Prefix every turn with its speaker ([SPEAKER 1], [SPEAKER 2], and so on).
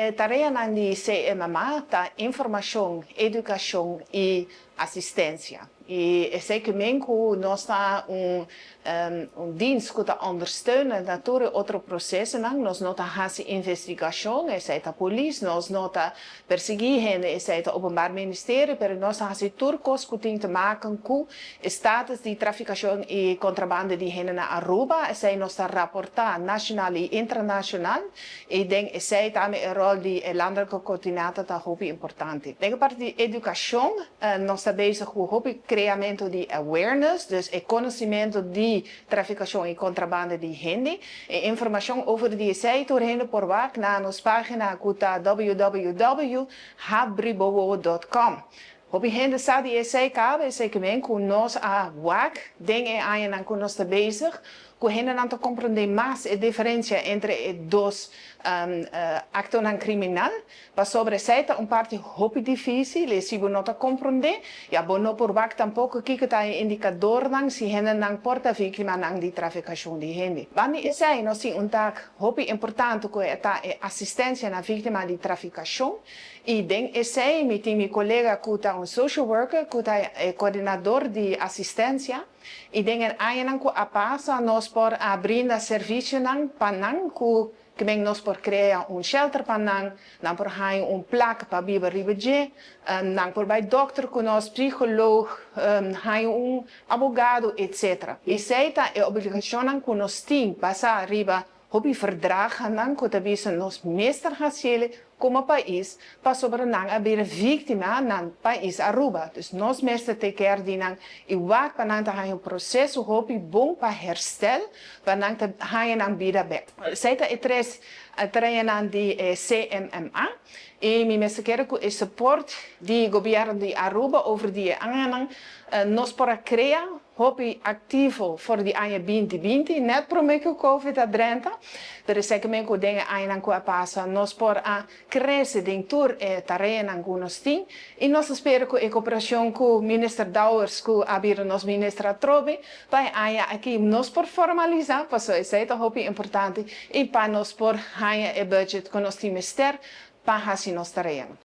[SPEAKER 1] E tareanan di CMMA ta informashon, edukashon i asistensia. I esei ke men ku nos ta un dienst ku ta ondersteunen na tur e otro prosesonan. Nos no ta hasi investigashon, esei ta polis, nos no ta persiguí hende, esei ta Openbaar Ministerie, pero nos ta hasi tur kos ku tin te maken ku e status di trafikashon i kontrabanda di hende na Aruba. Esei nos ta raportá nashonal i internashonal i den esei tambe e ròl di e landelijke coördinator ta hopi importante. Den e parti di edukashon nos ta bezig ku hopi kreamentu di awareness, dus e konosementu di trafikashon i kontrabanda di hende. E informashon over di esei tur hende por wak na nos página ku ta www.habribowo.com. Hopi hende sa di esei kaba, esei ke men ku nos a wak den e añanan ku nos ta bezig, ku hendenan ta komprondé mas e diferensia entre e dos aktonan kriminal, pasobra esei ta un parti hopi difísil i si bo no ta komprondé, ya bo no por wak tampoko kiko ta e indikadornan si hendenan por ta víktimanan di trafikashon di hende. Banda di esei nos tin un tak hopi importante ku ta e asistensia na víktima di trafikashon i den esei mi tin mi kolega ku ta un social worker ku ta e koordinador di asistensia i den e añanan ku a pasa nos por a brinda servisionan pa nan ku ke men nos por krea un shelter pa nan, nan por haña un plak pa biba riba dje, nan por bai dòkter ku nos, psikólogo, haña un abogado, etcétera. Esei ta e obligashonnan ku nos tin basá riba hopi verdragennan ku ta bisa nos mester hasié komo pais pasobra nan a bira víktima na pais Aruba. Dus nos mester take care di nan i wak pa nan ta haña un proseso hopi bon pa herstel pa nan ta haña nan bida bèk. Esei ta e tres tareanan di e CMMA i mi mester kere ku e support di gobièrnu di Aruba over di e añanan nos por a krea hopi aktivo for di aña 2020, nèt promé ku Covid a drenta, pero esei ke men ku den e añanan ku a pasa nos por a krese den tur e tareanan ku nos tin i nos ta spera ku e kooperashon ku Minister Dowers ku a bira nos minister atrobe pa e aña aki nos por formalisá, pasobra esei ta hopi importante i pa nos por haña e budget ku nos tin mester pa hasi nos tareanan.